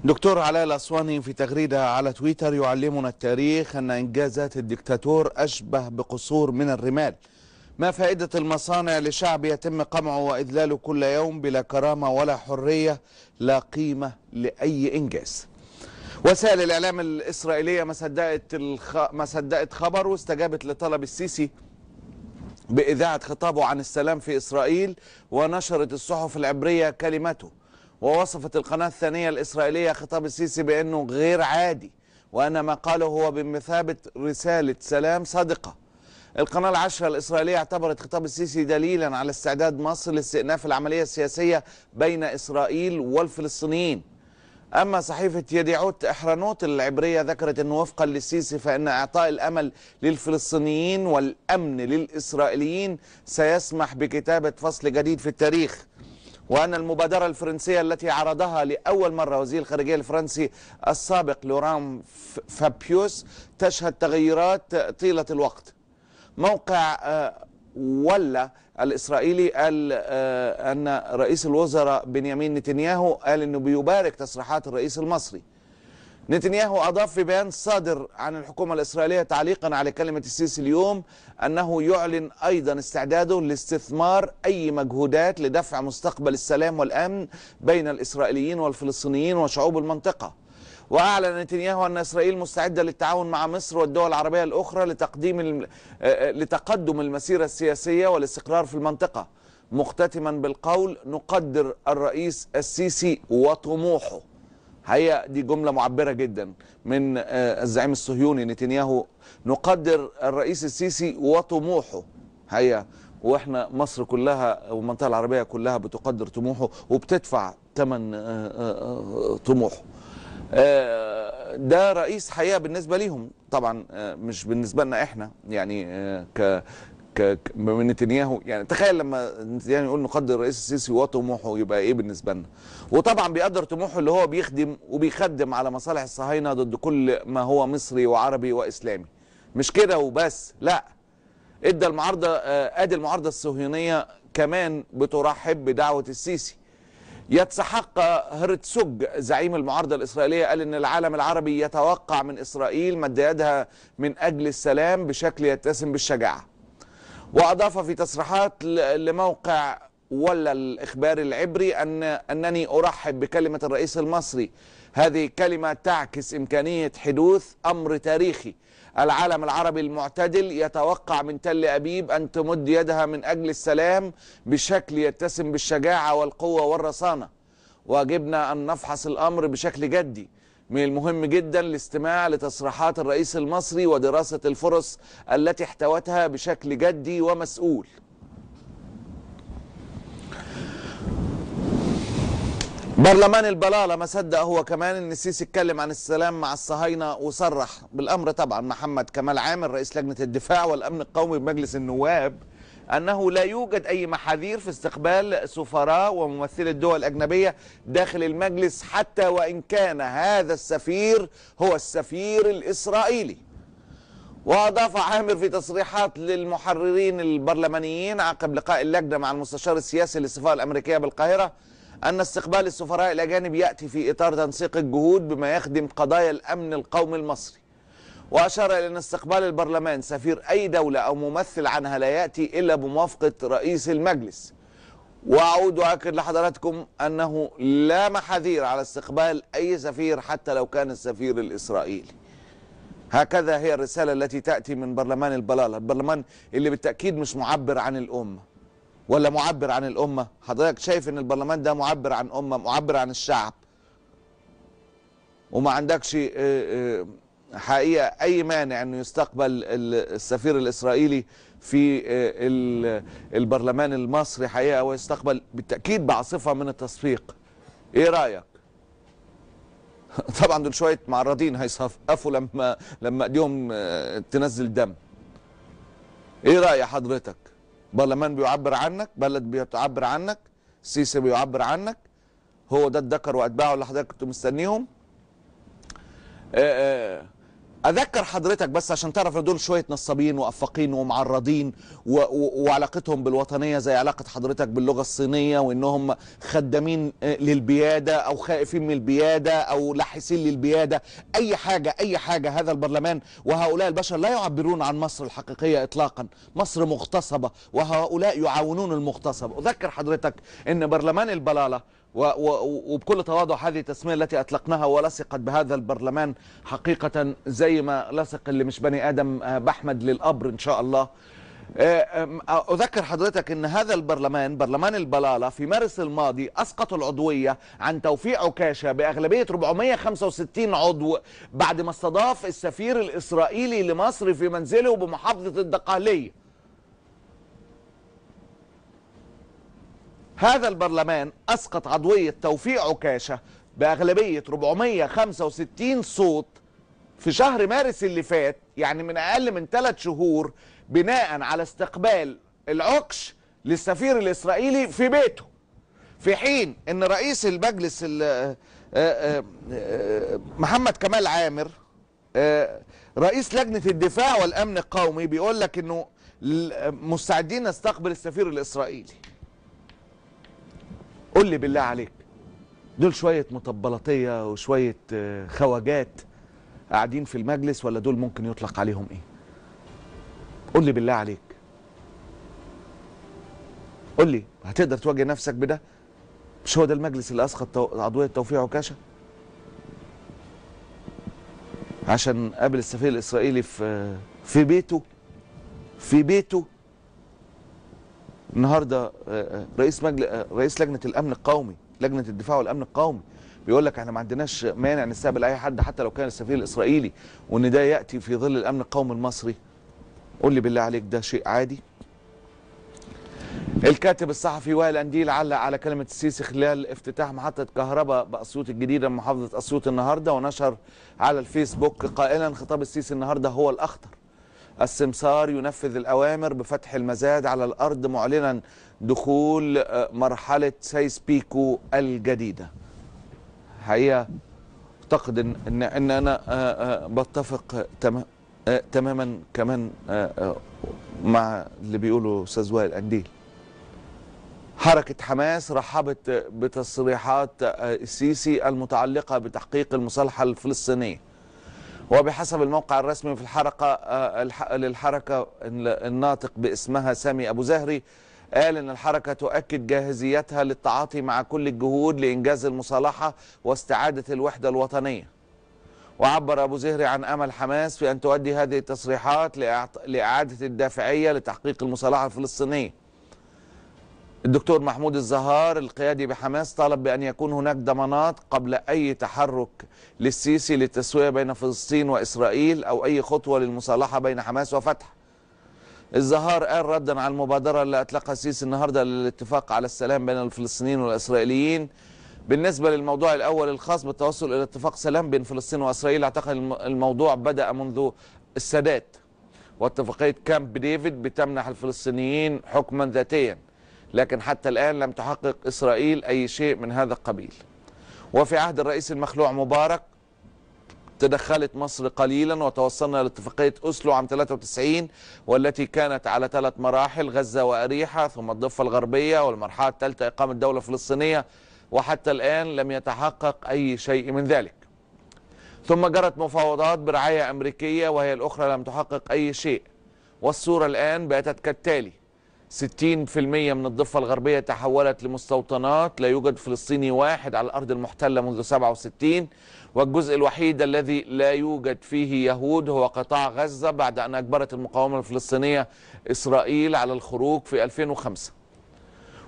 دكتور علاء الأسواني في تغريدة على تويتر يعلمنا التاريخ أن إنجازات الدكتاتور أشبه بقصور من الرمال. ما فائدة المصانع لشعب يتم قمعه وإذلاله كل يوم بلا كرامة ولا حرية، لا قيمة لأي إنجاز. وسائل الإعلام الإسرائيلية ما صدقت خبر واستجابت لطلب السيسي بإذاعة خطابه عن السلام في إسرائيل، ونشرت الصحف العبرية كلمته. ووصفت القناة الثانية الإسرائيلية خطاب السيسي بأنه غير عادي، وأن ما قاله هو بمثابة رسالة سلام صادقة. القناة العشرة الإسرائيلية اعتبرت خطاب السيسي دليلا على استعداد مصر لاستئناف العملية السياسية بين إسرائيل والفلسطينيين. أما صحيفة يديعوت إحرانوت العبرية ذكرت أنه وفقا للسيسي فإن إعطاء الأمل للفلسطينيين والأمن للإسرائيليين سيسمح بكتابة فصل جديد في التاريخ، وأن المبادرة الفرنسية التي عرضها لأول مرة وزير الخارجية الفرنسي السابق لوران فابيوس تشهد تغيرات طيلة الوقت. موقع ولا الإسرائيلي قال أن رئيس الوزراء بنيامين نتنياهو قال أنه بيبارك تصريحات الرئيس المصري. نتنياهو أضاف في بيان صادر عن الحكومة الإسرائيلية تعليقا على كلمة السيسي اليوم أنه يعلن أيضا استعداده لاستثمار أي مجهودات لدفع مستقبل السلام والأمن بين الإسرائيليين والفلسطينيين وشعوب المنطقة. وأعلن نتنياهو أن إسرائيل مستعدة للتعاون مع مصر والدول العربية الأخرى لتقدم المسيرة السياسية والاستقرار في المنطقة، مختتما بالقول: نقدر الرئيس السيسي وطموحه. هي دي جملة معبرة جدا من الزعيم الصهيوني نتنياهو: نقدر الرئيس السيسي وطموحه. هي واحنا مصر كلها والمنطقة العربية كلها بتقدر طموحه وبتدفع ثمن طموحه. ده رئيس حقيقة بالنسبة ليهم طبعا، مش بالنسبة لنا احنا يعني. من نتنياهو يعني تخيل لما نتنياهو يقول نقدر الرئيس السيسي وطموحه، يبقى ايه بالنسبة لنا؟ وطبعا بيقدر طموحه اللي هو بيخدم وبيخدم على مصالح الصهاينة ضد كل ما هو مصري وعربي وإسلامي. مش كده وبس، لا، ادى المعارضة المعارضة الصهيونية كمان بترحب بدعوة السيسي. يتسحق هرتسوج زعيم المعارضة الإسرائيلية قال إن العالم العربي يتوقع من إسرائيل مد يدها من أجل السلام بشكل يتسم بالشجاعة. وأضاف في تصريحات لموقع ولا الإخباري العبري أنني أرحب بكلمة الرئيس المصري. هذه كلمة تعكس إمكانية حدوث أمر تاريخي. العالم العربي المعتدل يتوقع من تل أبيب أن تمد يدها من أجل السلام بشكل يتسم بالشجاعة والقوة والرصانة. واجبنا أن نفحص الأمر بشكل جدي. من المهم جدا الاستماع لتصريحات الرئيس المصري ودراسة الفرص التي احتوتها بشكل جدي ومسؤول. برلمان البلالة ما صدق هو كمان ان السيسي اتكلم عن السلام مع الصهاينة، وصرح بالامر طبعا محمد كمال عامر رئيس لجنة الدفاع والامن القومي بمجلس النواب انه لا يوجد اي محاذير في استقبال سفراء وممثلي الدول الاجنبية داخل المجلس، حتى وان كان هذا السفير هو السفير الاسرائيلي. واضاف عامر في تصريحات للمحررين البرلمانيين عقب لقاء اللجنة مع المستشار السياسي للسفارة الامريكية بالقاهرة أن استقبال السفراء الأجانب يأتي في إطار تنسيق الجهود بما يخدم قضايا الأمن القومي المصري. وأشار إلى أن استقبال البرلمان سفير أي دولة أو ممثل عنها لا يأتي إلا بموافقة رئيس المجلس. وأعود وأكد لحضراتكم أنه لا محاذير على استقبال أي سفير حتى لو كان السفير الإسرائيلي. هكذا هي الرسالة التي تأتي من برلمان البلالة، البرلمان اللي بالتأكيد مش معبر عن الأمة. ولا معبر عن الأمة؟ حضرتك شايف ان البرلمان ده معبر عن أمة، معبر عن الشعب، وما عندكش حقيقة أي مانع أنه يستقبل السفير الإسرائيلي في البرلمان المصري حقيقة، ويستقبل بالتأكيد بعاصفة من التصفيق. إيه رأيك؟ طبعا دول شوية معرضين هيصفقفوا لما ايديهم تنزل دم. إيه رأي حضرتك؟ برلمان بيعبر عنك، بلد بيعبر عنك، السيسي بيعبر عنك، هو ده الدكر واتباعه اللي حضرتك كنتوا مستنيهم. اذكر حضرتك بس عشان تعرف ان دول شويه نصابين وافاقين ومعرضين وعلاقتهم بالوطنيه زي علاقه حضرتك باللغه الصينيه، وانهم خدامين للبياده او خائفين من البياده او لاحسين للبياده. اي حاجه اي حاجه. هذا البرلمان وهؤلاء البشر لا يعبرون عن مصر الحقيقيه اطلاقا. مصر مغتصبه وهؤلاء يعاونون المغتصب. اذكر حضرتك ان برلمان البلاله وبكل تواضع هذه التسمية التي أطلقناها ولصقت بهذا البرلمان حقيقة زي ما لصق اللي مش بني آدم بأحمد للقبر إن شاء الله. أذكر حضرتك أن هذا البرلمان برلمان البلالة في مارس الماضي أسقط العضوية عن توفيق عكاشة بأغلبية 465 عضو بعد ما استضاف السفير الإسرائيلي لمصر في منزله بمحافظة الدقهلية. هذا البرلمان أسقط عضوية توفيق عكاشة بأغلبية 465 صوت في شهر مارس اللي فات، يعني من أقل من 3 شهور، بناء على استقبال العكش للسفير الإسرائيلي في بيته، في حين أن رئيس المجلس محمد كمال عامر رئيس لجنة الدفاع والأمن القومي بيقول لك أنه مستعدين نستقبل السفير الإسرائيلي. قول لي بالله عليك، دول شوية مطبلطية وشوية خواجات قاعدين في المجلس، ولا دول ممكن يطلق عليهم ايه؟ قول لي بالله عليك، قول لي هتقدر تواجه نفسك بده؟ مش هو ده المجلس اللي اسقط عضوية توفيق عكاشة عشان قابل السفير الاسرائيلي في بيته النهارده؟ رئيس لجنه الامن القومي، لجنه الدفاع والامن القومي، بيقول لك احنا ما عندناش مانع نستقبل اي حد حتى لو كان السفير الاسرائيلي، وان ده ياتي في ظل الامن القومي المصري. قول لي بالله عليك، ده شيء عادي؟ الكاتب الصحفي وائل قنديل علق على كلمه السيسي خلال افتتاح محطه كهرباء باسيوط الجديده من محافظه اسيوط النهارده، ونشر على الفيسبوك قائلا: خطاب السيسي النهارده هو الاخطر. السمسار ينفذ الأوامر بفتح المزاد على الأرض، معلنا دخول مرحلة سايس بيكو الجديدة. حقيقة أعتقد إن أنا بتفق تماما كمان مع اللي بيقوله أستاذ وائل قنديل. حركة حماس رحبت بتصريحات السيسي المتعلقة بتحقيق المصالحة الفلسطينية. وبحسب الموقع الرسمي في للحركة الناطق باسمها سامي أبو زهري، قال إن الحركة تؤكد جاهزيتها للتعاطي مع كل الجهود لإنجاز المصالحة واستعادة الوحدة الوطنية. وعبر أبو زهري عن أمل حماس في أن تؤدي هذه التصريحات لإعادة الدافعية لتحقيق المصالحة الفلسطينية. الدكتور محمود الزهار القيادي بحماس طالب بأن يكون هناك ضمانات قبل أي تحرك للسيسي للتسوية بين فلسطين وإسرائيل أو أي خطوة للمصالحة بين حماس وفتح. الزهار قال ردا على المبادرة اللي أطلقها السيسي النهاردة للاتفاق على السلام بين الفلسطينيين والإسرائيليين: بالنسبة للموضوع الأول الخاص بالتوصل إلى اتفاق سلام بين فلسطين وإسرائيل، أعتقد الموضوع بدأ منذ السادات، واتفاقية كامب ديفيد بتمنح الفلسطينيين حكما ذاتيا، لكن حتى الآن لم تحقق إسرائيل أي شيء من هذا القبيل. وفي عهد الرئيس المخلوع مبارك تدخلت مصر قليلا وتوصلنا لاتفاقية أوسلو عام 93، والتي كانت على 3 مراحل: غزة وأريحة، ثم الضفة الغربية، والمرحلة الثالثة إقامة دولة فلسطينية، وحتى الآن لم يتحقق أي شيء من ذلك. ثم جرت مفاوضات برعاية أمريكية وهي الأخرى لم تحقق أي شيء. والصورة الآن باتت كالتالي: 60% من الضفة الغربية تحولت لمستوطنات، لا يوجد فلسطيني واحد على الأرض المحتلة منذ 67، والجزء الوحيد الذي لا يوجد فيه يهود هو قطاع غزة بعد أن أجبرت المقاومة الفلسطينية إسرائيل على الخروج في 2005.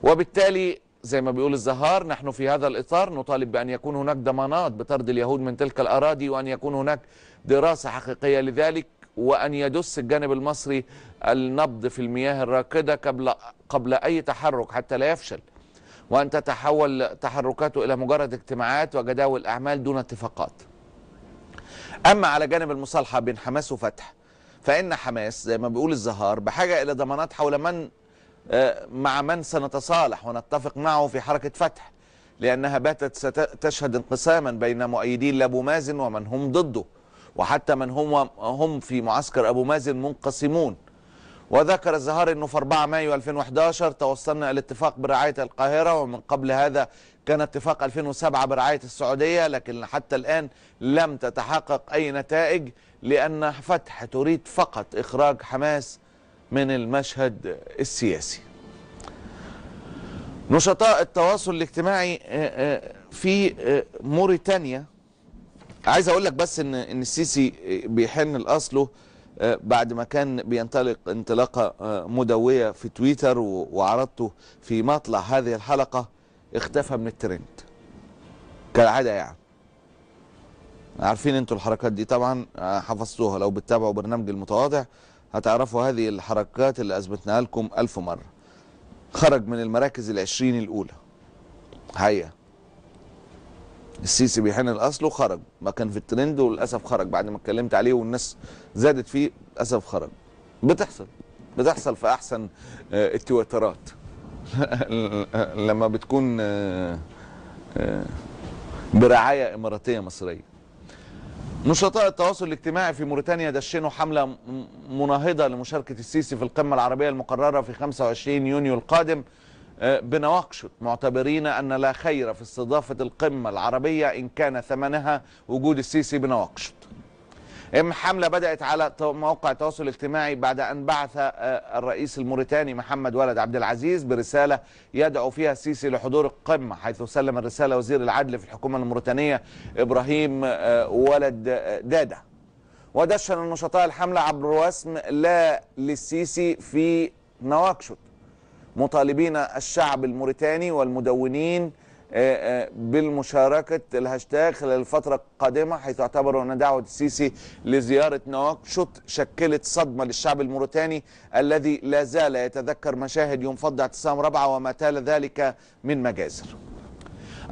وبالتالي زي ما بيقول الزهار، نحن في هذا الإطار نطالب بأن يكون هناك ضمانات بطرد اليهود من تلك الأراضي، وأن يكون هناك دراسة حقيقية لذلك، وأن يدس الجانب المصري النبض في المياه الراكدة قبل أي تحرك حتى لا يفشل، وأن تتحول تحركاته إلى مجرد اجتماعات وجداول أعمال دون اتفاقات. أما على جانب المصالحة بين حماس وفتح، فإن حماس زي ما بيقول الزهار بحاجة إلى ضمانات حول مع من سنتصالح ونتفق معه في حركة فتح، لأنها باتت تشهد انقساما بين مؤيدين لأبو مازن ومن هم ضده، وحتى من هم في معسكر أبو مازن منقسمون. وذكر الزهار أنه في 4 مايو 2011 توصلنا إلى اتفاق برعاية القاهرة، ومن قبل هذا كان اتفاق 2007 برعاية السعودية، لكن حتى الآن لم تتحقق أي نتائج، لأن فتح تريد فقط إخراج حماس من المشهد السياسي. نشطاء التواصل الاجتماعي في موريتانيا، عايز اقول لك بس ان السيسي بيحن لاصله بعد ما كان بينطلق انطلاقه مدويه في تويتر، وعرضته في مطلع هذه الحلقه، اختفى من الترند كالعاده. يعني عارفين انتوا الحركات دي طبعا، حفظتوها لو بتتابعوا برنامج المتواضع هتعرفوا هذه الحركات اللي اثبتناها لكم 1000 مره. خرج من المراكز ال20 الاولى حقيقه. السيسي بيحن لاصله، خرج، ما كان في الترند وللاسف خرج بعد ما اتكلمت عليه والناس زادت فيه، للاسف خرج. بتحصل في احسن التويترات لما بتكون برعايه اماراتيه مصريه. نشطاء التواصل الاجتماعي في موريتانيا دشنوا حمله مناهضه لمشاركه السيسي في القمه العربيه المقرره في 25 يونيو القادم بنواكشوط، معتبرين أن لا خير في استضافة القمة العربية إن كان ثمنها وجود السيسي بنواكشوط. حملة بدأت على موقع التواصل الاجتماعي بعد أن بعث الرئيس الموريتاني محمد ولد عبد العزيز برسالة يدعو فيها السيسي لحضور القمة، حيث سلم الرسالة وزير العدل في الحكومة الموريتانية إبراهيم ولد دادة. ودشن النشطاء الحملة عبر رسم لا للسيسي في نواكشوط، مطالبين الشعب الموريتاني والمدونين بالمشاركة الهاشتاج خلال الفترة القادمة، حيث اعتبروا أن دعوة السيسي لزيارة نواكشوط شكلت صدمة للشعب الموريتاني الذي لا زال يتذكر مشاهد يوم فض اعتصام رابعة وما تال ذلك من مجازر.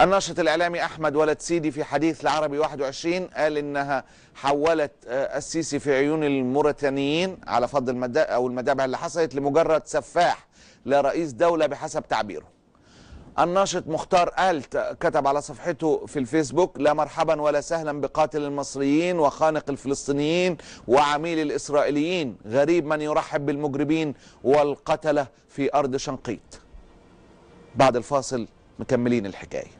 الناشط الإعلامي أحمد ولد سيدي في حديث العربي 21 قال إنها حولت السيسي في عيون الموريتانيين على فض المذابح اللي حصلت لمجرد سفاح لا رئيس دولة بحسب تعبيره. الناشط مختار آلت كتب على صفحته في الفيسبوك: لا مرحبا ولا سهلا بقاتل المصريين وخانق الفلسطينيين وعميل الإسرائيليين، غريب من يرحب بالمجرمين والقتلة في أرض شنقيط. بعد الفاصل مكملين الحكاية.